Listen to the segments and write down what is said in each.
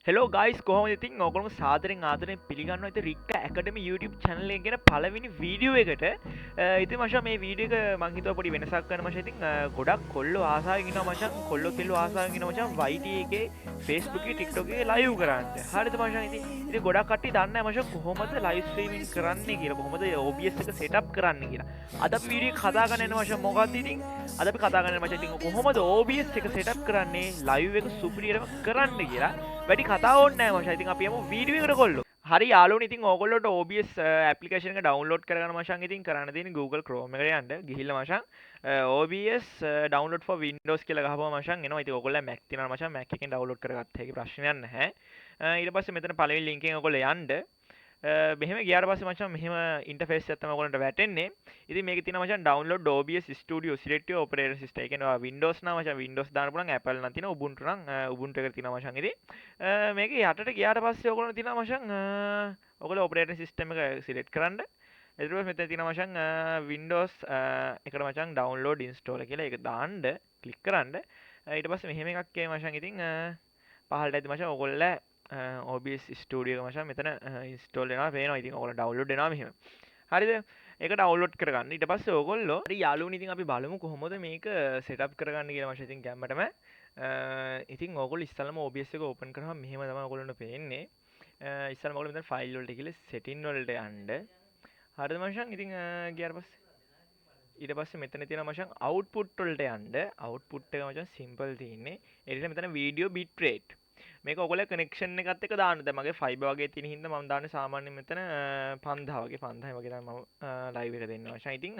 Hello guys, කොහොමද ඉතින්? ඔයගොල්ලෝ සාදරෙන් ආදරෙන් පිළිගන්නවා ඉතින් රික්කා ඇකඩමි YouTube channel එක ගැන පළවෙනි වීඩියෝ එකට. ඉතින් මචං මේ වීඩියෝ එක මං හිතුවා පොඩි වෙනසක් කරන්න මචං. ඉතින් ගොඩක් කොල්ලෝ ආසාවෙන් ඉන්නවා මචං, කොල්ලෝ කෙල්ලෝ ආසාවෙන් ඉන්නවා මචං YT එකේ, Facebook එකේ, TikTok එකේ ලයිව් කරන්න. හරිද මචං? ඉතින් ඉතින් ගොඩක් කට්ටිය දන්නේ නැහැ මචං කොහොමද ලයිව් ස්ට්‍රීමින් කරන්නේ කියලා, කොහොමද OBS එක සෙටප් කරන්නේ කියලා. අද අපි වීඩියෝ එක කතා කරන්න යනවා මචං. මොකද්ද ඉතින් අද අපි කතා කරන්න මචං ඉතින් කොහොමද OBS එක සෙටප් කරන්නේ, ලයිව් එක සුපිරියටම කරන්න කියලා. වැඩි කතා ඕනේ නෑ මචං. ඉතින් අපි යමු වීඩියෝ එකට කොල්ලෝ. හරි යාළුවනේ, ඉතින් ඕගොල්ලෝට OBS application එක ඩවුන්ලෝඩ් කරගන්න මචං ඉතින් කරන්න තියෙන්නේ Google Chrome එකට යන්න. ගිහිල්ලා මචං OBS download for Windows කියලා ගහපුවම මචං එනවා. ඉතින් ඕගොල්ලෝ Mac තියෙනවා මචං, Mac එකෙන් ඩවුන්ලෝඩ් කරගත්ත හැකි ප්‍රශ්නයක් නැහැ. ඊට පස්සේ මෙතන පළවෙනි link එකෙන් ඕගොල්ලෝ යන්න. මෙහෙම ගියාට පස්සේ මචං මෙහෙම ඉන්ටර්ෆේස් එකක් තමයි ඔයගොල්ලන්ට වැටෙන්නේ. ඉතින් මේකේ තියෙනවා මචං download OBS Studio, select your operating system. ඒ කියන්නේ ඔයා Windows නම් මචං Windows දාන්න පුළුවන්, Apple නම් තියෙනවා, Ubuntu නම් Ubuntu එකට තියෙනවා මචං. ඉතින් මේකේ යටට ගියාට පස්සේ ඔයගොල්ලන්ට තියෙනවා මචං ඔයගොල්ලෝ ඔපරේටිං සිස්ටම් එක සිලෙක්ට් කරන්න. ඊට පස්සේ මෙතන තියෙනවා මචං Windows එකට මචං download install කියලා, ඒක දාන්න ක්ලික් කරන්න. ඊට පස්සේ මෙහෙම එකක් එයි මචං. ඉතින් පහළට ඇද්දි මචං ඔයගොල්ලෝ OBS Studio එක මචං මෙතන ඉන්ස්ටෝල් වෙනවා පේනවා. ඉතින් ඔයගොල්ලෝ ඩවුන්ලෝඩ් වෙනවා මෙහෙම. හරිද? ඒක ඩවුන්ලෝඩ් කරගන්න. ඊට පස්සේ ඔයගොල්ලෝ හරි යාළුවනේ, ඉතින් අපි බලමු කොහොමද මේක සෙටප් කරගන්න කියලා මචං. ඉතින් ගැම්මටම ඉතින් ඔයගොල්ලෝ ඉස්සල්ලාම OBS එක ඕපන් කරාම මෙහෙම තමයි ඔයගොල්ලන්ට පේන්නේ. ඉස්සල්ලාම ඔයගොල්ලෝ මෙතන ෆයිල් වලට ගිහලා සෙටින් වලට යන්න. හරිද මචං? ඉතින් ගියාට පස්සේ ඊට පස්සේ මෙතන තියෙනවා මචං අවුට්පුට් වලට යන්න. අවුට්පුට් එක මචං සිම්පල් තියෙන්නේ. ඒ නිසා මෙතන වීඩියෝ බිට් රේට් මේක ඔයගොල්ලෝ කනෙක්ෂන් එකත් එක්ක දාන්න. දැන් මගේ ෆයිබර් වගේ තියෙන හින්දා මම දාන්නේ සාමාන්‍යයෙන් මෙතන 5000 වගේ, 5000 වගේ තමයි මම ලයිව් එක දෙන්නේ මචං. ඉතින්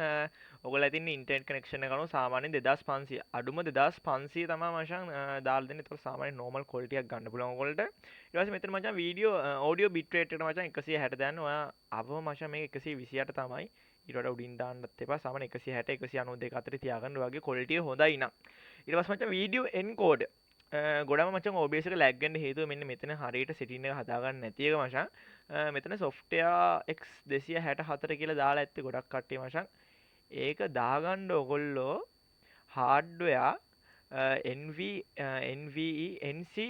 ඔයගොල්ලෝ ඉතින් ඉන්ටර්නෙට් කනෙක්ෂන් එක අනුව සාමාන්‍යයෙන් 2500, අඩුම 2500 තමයි මචං දාලා දෙන්නේ. ඒතකොට සාමාන්‍යයෙන් නෝමල් ක්වොලිටි එකක් ගන්න පුළුවන් ඔයගොල්ලන්ට. ඊට පස්සේ මෙතන මචං වීඩියෝ ඔඩියෝ බිට් රේට් එකට මචං 160 දාන්න. ඔයා අවම මචං මේක 128 තමයි. ඊට වඩා උඩින් දාන්නත් එපා. සාමාන්‍ය 160 192 අතර තියාගන්න ඔයාගේ ක්වොලිටි එක හොඳයි නම්. ඊට පස්සේ මචං වීඩියෝ එන්කෝඩ් ගොඩම මචං OBS එක ලැග් වෙන්න හේතුව මෙන්න මෙතන හරියට සෙටින් එක හදාගන්න නැති එක මචං. මෙතන software X264 කියලා දාලා ඇත්තේ ගොඩක් කට්ටිය මචං. ඒක දාගන්න ඔයගොල්ලෝ hardware NV NVE NC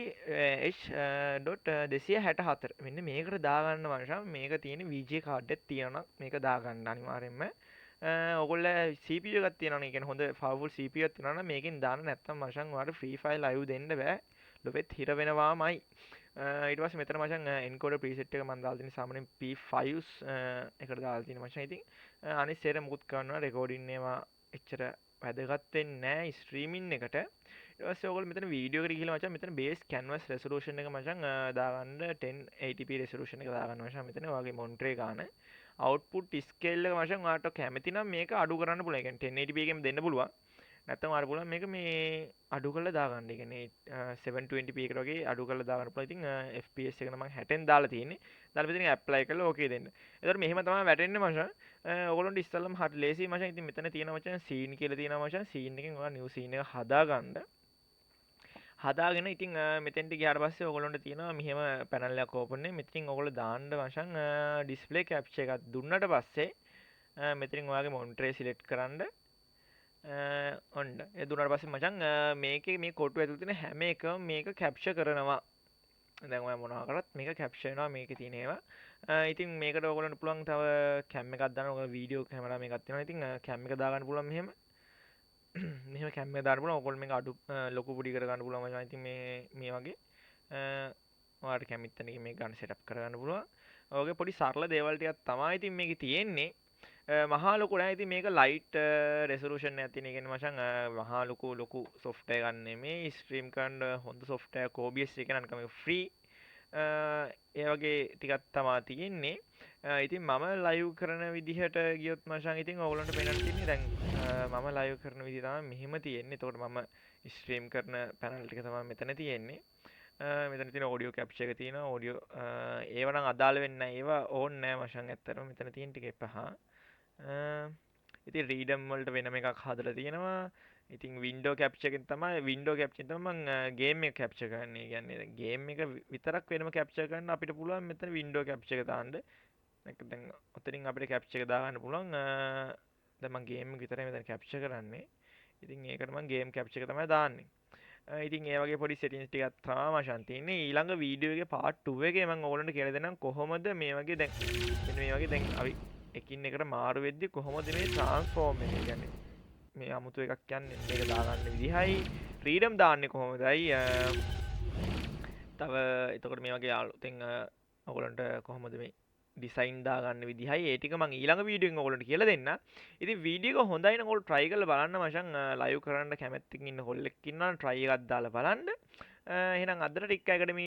H dot 264 මෙන්න මේකට දාගන්න මචං. මේක තියෙන VGA card එකක් තියෙනවා නම් මේක දාගන්න අනිවාර්යෙන්ම. ඔයගොල්ලෝ CPU එකක් තියෙනවා නේ, ඒ කියන්නේ හොඳ පවර්ෆුල් CPU එකක් තියෙනවා නම් මේකෙන් දාන්න, නැත්තම් මචං ඔයාලට ෆ්‍රී ෆයර් ලයිව් දෙන්න බෑ, ලොවෙත් හිර වෙනවාමයි. ඊට පස්සේ මෙතන මචං එන්කෝඩර් ප්‍රීසෙට් එක මම දාලා තියෙන්නේ සාමාන්‍යයෙන් P5 එකට දාලා තියෙන මචං. ඉතින් අනිත් සේරම මුකුත් කරන්න ඕන රෙකෝඩින් ඒවා එච්චර වැදගත් වෙන්නේ නෑ ස්ට්‍රීමින් එකට. ඊට පස්සේ ඔයගොල්ලෝ මෙතන වීඩියෝ එකට ගිහලා මචං මෙතන බේස් කැන්වස් රෙසොලූෂන් එක මචං දාගන්න 1080p resolution එක දාගන්න මචං. මෙතන ඔයාගේ මොනිටර් එක ගන්න අවුට්පුට් ස්කේල් එක මචං ඔයාලට කැමති නම් මේක අඩු කරන්න පුළුවන්. ඒ කියන්නේ 1080p එකෙන් දෙන්න පුළුවන්. නැත්නම් ඔයාලට පුළුවන් මේක මේ අඩු කරලා දාගන්න. ඒ කියන්නේ 720p එකට වගේ අඩු කරලා දාගන්න පුළුවන්. ඉතින් FPS එක නම් මං 60න් දාලා තියෙන්නේ. දාලා ඉතින් ඇප්ලයි කරලා ඕකේ දෙන්න. එතකොට මෙහෙම තමයි වැටෙන්නේ මචං. ඔයගොල්ලන්ට ඉස්සෙල්ලම හරි ලේසි මචං. ඉතින් මෙතන තියෙන මචං සීන් කියලා තියෙනවා මචං. සීන් එකෙන් ඔයා නිව් සීන් එක හදාගන්න. හදාගෙන ඉතින් මෙතෙන්ට ගියාට පස්සේ ඔයගොල්ලන්ට තියෙනවා මෙහෙම පැනල් එකක් ඕපන් වෙන්නේ. මෙතනින් ඔයගොල්ලෝ දාන්න මචං ඩිස්ප්ලේ කැප්චර් එකක් දුන්නට පස්සේ මෙතනින් ඔයාගේ මොනිටරේ සිලෙක්ට් කරන්න. ඔන්න ඒ දුන්නාට පස්සේ මචං මේකේ මේ කොටුව ඇතුළේ තියෙන හැම එකම මේක කැප්චර් කරනවා. දැන් ඔයා මොනවා කරත් මේක කැප්චර් වෙනවා මේකේ තියෙන ඒවා. ඉතින් මේකට ඔයගොල්ලන්ට පුළුවන් තව කැම් එකක් දාන්න. ඔයගොල්ලෝ වීඩියෝ කැමරා මේකක් තියෙනවා. ඉතින් කැම් එක දාගන්න පුළුවන් මෙහෙම. මෙහෙම කැම් එක දාන්න පුළුවන්. ඔයගොල්ලෝ මේක අඩු ලොකු පොඩි කරගන්න පුළුවන් මචං. ඉතින් මේ මේ වගේ ඔයාලට කැමති තැනකින් මේක ගන්න සෙටප් කරගන්න පුළුවන්. ඔයගේ පොඩි සරල දේවල් ටිකක් තමයි ඉතින් මේකේ තියෙන්නේ. මහා ලොකු නෑ. ඉතින් මේක ලයිට් රෙසොලූෂන් එකක් තියෙන. ඒ කියන්නේ මචං මහා ලොකු ලොකු සොෆ්ට්වෙයාර් එකක් නෙමෙයි. ස්ට්‍රීම් කරන්න හොඳ සොෆ්ට්වෙයාර් එකක් OBS එක නම් මේක ෆ්‍රී. ඒ වගේ ටිකක් තමා තියෙන්නේ. ඉතින් මම ලයිව් කරන විදිහට ගියොත් මචං ඉතින් ඔයගොල්ලන්ට පේන්න තියෙන්නේ දැන් මම ලයිව් කරන විදිහ තමයි මෙහෙම තියෙන්නේ. එතකොට මම ස්ට්‍රීම් කරන පැනල් ටික තමයි මෙතන තියෙන්නේ. මෙතන තියෙන ඔඩියෝ කැප්චර් එක තියෙනවා. ඔඩියෝ ඒව නම් අදාළ වෙන්නේ නැහැ. ඒවා ඕනේ නැහැ මචං ඇත්තටම. මෙතන තියෙන ටික එපා. ඉතින් රීඩම් වලට වෙනම එකක් හදලා තියෙනවා. ඉතින් වින්ඩෝ කැප්චර් එකෙන් තමයි, වින්ඩෝ කැප්චර් එකෙන් තමයි මං ගේම් එක කැප්චර් කරන්නේ. ඒ කියන්නේ ගේම් එක විතරක් වෙනම කැප්චර් කරන්න අපිට පුළුවන් මෙතන වින්ඩෝ කැප්චර් එක දාන්න. දැන් ඔතනින් අපිට කැප්චර් එක දාගන්න පුළුවන්. දැන් මං ගේම් එක විතරයි මෙතන කැප්චර් කරන්නේ. ඉතින් ඒකට මං ගේම් කැප්චර් එක තමයි දාන්නේ. ඉතින් ඒ වගේ පොඩි සෙටින්ග්ස් ටිකක් තමයි මචං තියෙන්නේ. ඊළඟ වීඩියෝ එකේ පාර්ට් 2 එකේ මම ඔයගොල්ලන්ට කියලා දෙන්නම් කොහොමද මේ වගේ දැන් මෙන්න මේ වගේ දැන් අපි එකින් එකට මාරු වෙද්දි කොහොමද මේ ට්‍රාන්ස්ෆෝම් එක කියන්නේ මේ අමුතු එකක් කියන්නේ මේක දාගන්න විදිහයි, ෆ්‍රීඩම් දාන්නේ කොහොමදයි, තව එතකොට මේ වගේ අලුතෙන් ඔයගොල්ලන්ට කොහොමද මේ ඩිසයින් දාගන්න විදිහයි, ඒ ටික මං ඊළඟ වීඩියෝ එකෙන් ඔයගොල්ලන්ට කියලා දෙන්න. ඉතින් වීඩියෝ එක හොඳයි නම් ඔයගොල්ලෝ try කරලා බලන්න මචං. ලයිව් කරන්න කැමැත්තකින් ඉන්න කොල්ලෙක් ඉන්නවා නම් try එකක් දාලා බලන්න. එහෙනම් අදට රික් ඇකඩමි